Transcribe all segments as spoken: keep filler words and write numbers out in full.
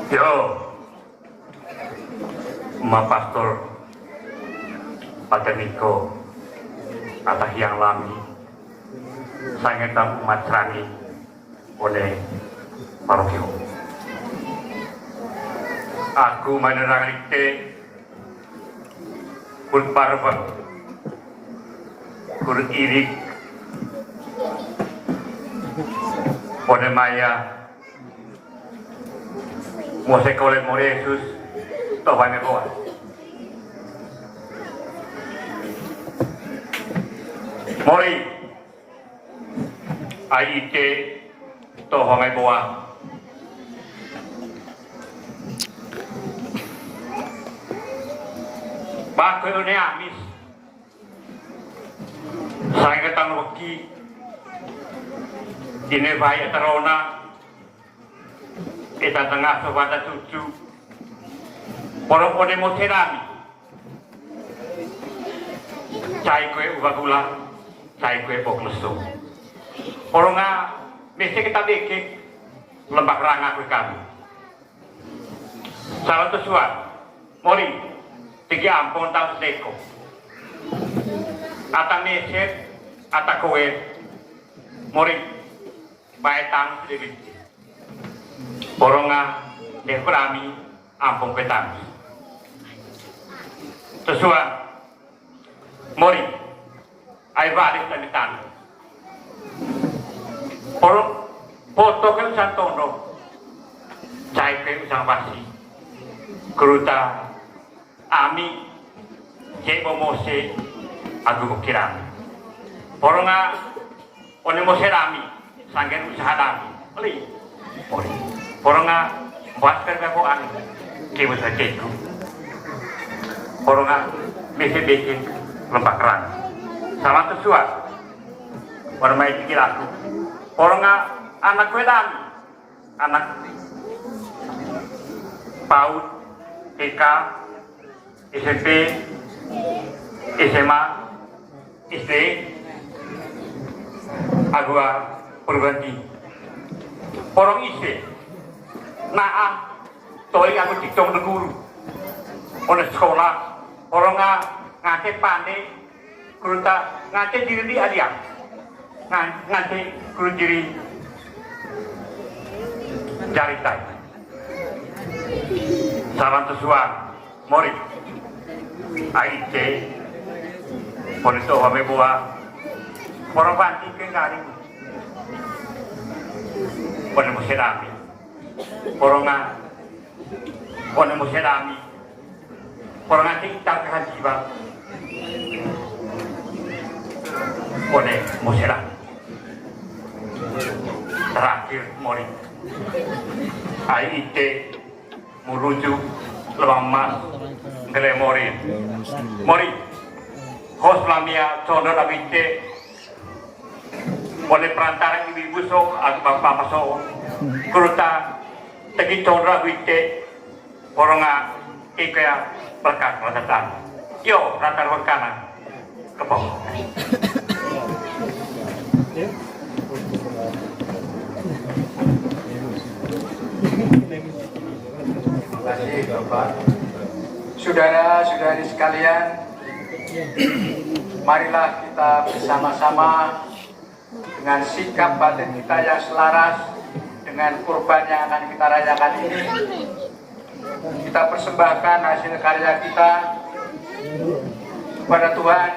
Yo, Uma Pastor, Pater Niko, ata hiang lami, sanggetan umat Srani, one paroki ho. Aku manerang rikte, kut barbeng, kut irik, one maya, mose kole mori Yesus, toh bane boa. Mori, ai ite, toh bane boa. Bako one amis, sanggetan weki, ine bai ata rona, ita tengah sobat cucu. Poro one mose rami. Cai kue uba gula, cai kue bok lesu. Poro nga mese kita beke, lembak ranga kue kami. Salam tusuan, mori, tegi ampon tau sedeko. Ata meset, ata kue, mori, bae tang sedebiti. Poro nga deh berami ampung petang. Sesuai mori, ai balik tani tani. Poro poto ke usang tondo, cai ke usang basi. Keruta ami, cek bo mose, agu bo kirang. Poro nga one mose rami, sanggen usaha dami. Oli. Oli. Poro nga buat kerja ko anu. Ke usaha ceku. Poro nga mese beke, lempak rang. Sama tusuan. Poro mai pikir aku. Poro nga anak kue dami. Anak paud, T K, S M P, S M A, S D, agu perguruan tinggi. Poro nga ise, naa, toi agu cicong de guru. One sekolah, poro nga ngase pande, keruta ngase diri di adiang. Ngan-, ngase kuru diri jari tai. Salam tusuan, mori. Ai ite, poro to wame boa, poro banti ke ngari. Poro mose rami. Poro nga, one mose rami. Poro nga ita kehajiban. One mose rami. Terakhir, mori. Ai ite, menuju Lebang Emas, nggele mori. Mori. Hos lamia, condor abite, Oleh perantara ibu-ibu so, agu bapak-bapak so, keruta tegi condra wite, poro nga ika ya berkat ratatan. Yo, ratar berkana. Kepong. Terima kasih, Bapak. Saudara-saudari sekalian, marilah kita bersama-sama dengan sikap batin kita yang selaras dengan kurban yang akan kita rayakan ini, kita persembahkan hasil karya kita kepada Tuhan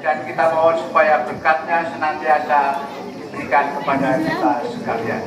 dan kita mohon supaya berkatnya senantiasa diberikan kepada kita sekalian.